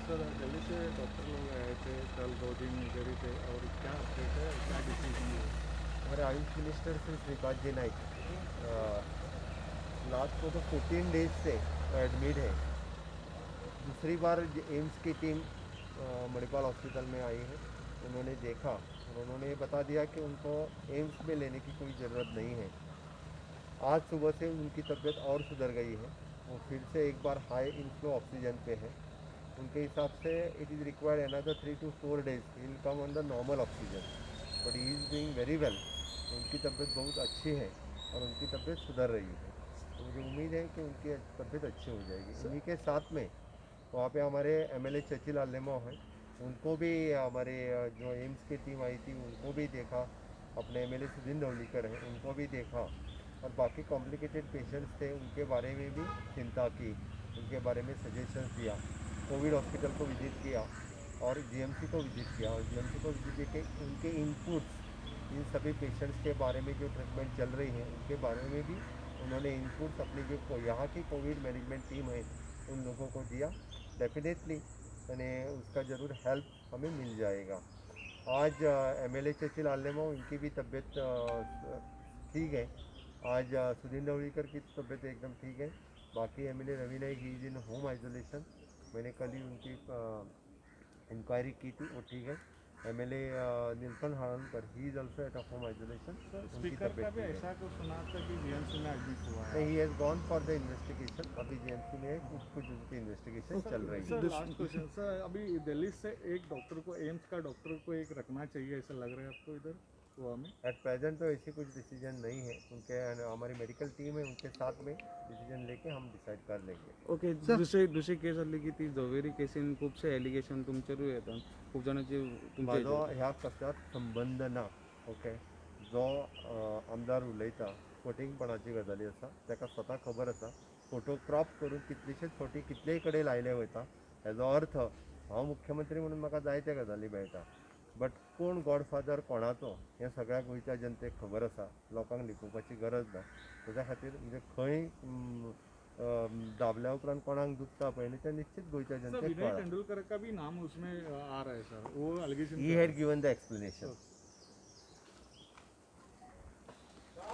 Sir, दिल्ली से doctor लोग आए थे कल, 2 दिन इधर ही थे और क्या अपडेट है, क्या डिसीजन है? हमारे आयुष मिनिस्टर श्री श्रीपाद जी नाइक लास्ट को तो 14 डेज से एडमिट है। दूसरी बार एम्स की टीम मणिपाल हॉस्पिटल में आई है। उन्होंने देखा और उन्होंने बता दिया कि उनको एम्स में लेने की कोई ज़रूरत नहीं है। आज सुबह से उनकी तबीयत और सुधर गई है। वो फिर से एक बार हाई इनफ्लो ऑक्सीजन पे है। उनके हिसाब से it is required another 3 to 4 days, he will come on the normal oxygen, but he is doing very well. उनकी तबीयत बहुत अच्छी है और उनकी तबीयत सुधर रही है, तो मुझे उम्मीद है कि उनकी तबीयत अच्छी हो जाएगी। उन्हीं के साथ में वहाँ पे हमारे एमएलए चर्चिल आलेमाओ हैं। उनको भी हमारे जो एम्स की टीम आई थी, उनको भी देखा। अपने एमएलए सुधीर ढवलीकर हैं, उनको भी देखा और बाकी कॉम्प्लिकेटेड पेशेंट्स थे, उनके बारे में भी चिंता की, उनके बारे में सजेशंस दिया। कोविड हॉस्पिटल को विजिट किया और जीएमसी को विजिट किया और जीएमसी को विजिट करके उनके इनपुट्स, इन सभी पेशेंट्स के बारे में जो ट्रीटमेंट चल रही है, उनके बारे में भी उन्होंने इनपुट्स अपनी जो यहाँ की कोविड मैनेजमेंट टीम है, उन लोगों को दिया। डेफिनेटली यानी उसका ज़रूर हेल्प हमें मिल जाएगा। आज एमएलए चर्चिल आलेमाओ, इनकी भी तबीयत ठीक है। आज सुधीर ढवलीकर की तबीयत एकदम ठीक है। बाकी MLA Ravi Naik, he is in home isolation. मैंने कल ही उनकी इंक्वायरी की थी, वो ठीक है। MLA Nilson Halarnkar, he is also at a home isolation. उनकी स्पीकर का तबीयत भी ठीक है। ऐसा कुछ सुना था कि जीएमसी में एडमिट हुआ है। He has gone for the investigation. अभी जीएमसी में कुछ कुछ उनकी इन्वेस्टिगेशन चल रही है। सर, लास्ट क्वेश्चन सर, अभी दिल्ली से एक डॉक्टर को, एम्स का डॉक्टर को एक रखना चाहिए, ऐसा लग रहा है आपको इधर गोवा में? एट प्रेजेंट तो ऐसी कुछ डिसीजन नहीं है। उनके हमारी मेडिकल टीम है, उनके साथ में डिसीजन लेके हम डिसाइड कर लेंगे। ओके, दुसरी दुसरी केस आसली की ती झवेरी केसीन खुबशे एलिगेशन तुमचेरूय येतात, खूब जाणांची तुमच्या म्हाजो हेजेर. ह्या कसल्याच संबंद ना, ओके। जो आमदार उलयता, फटींगपणाची गजाली आसा। ताका स्वता खबर आसा, फोटो क्रॉप करून कितलेशेच फावटी कितलेय कडेन लायले वयता। हेजो अर्थ हांव मुख्यमंत्री म्हणून म्हाका जायते गजाली मेळटा, बट कोण गॉडफादर कोणाचो हें सगळ्या गोंयच्या जनतेक खबर आसा। लोकांक लिपोवपाची गरज ना। तेज्या खातीर म्हणजे खंय दाबल्या उपरांत कोणाक दुखता पळय न्ही, तें निश्चित गोंयच्या सर, जनतेक विनय कळ्ळां। तेंदुलकर का भी नाम उसमें आ रहा है सर, वो allegation He had given the explanation.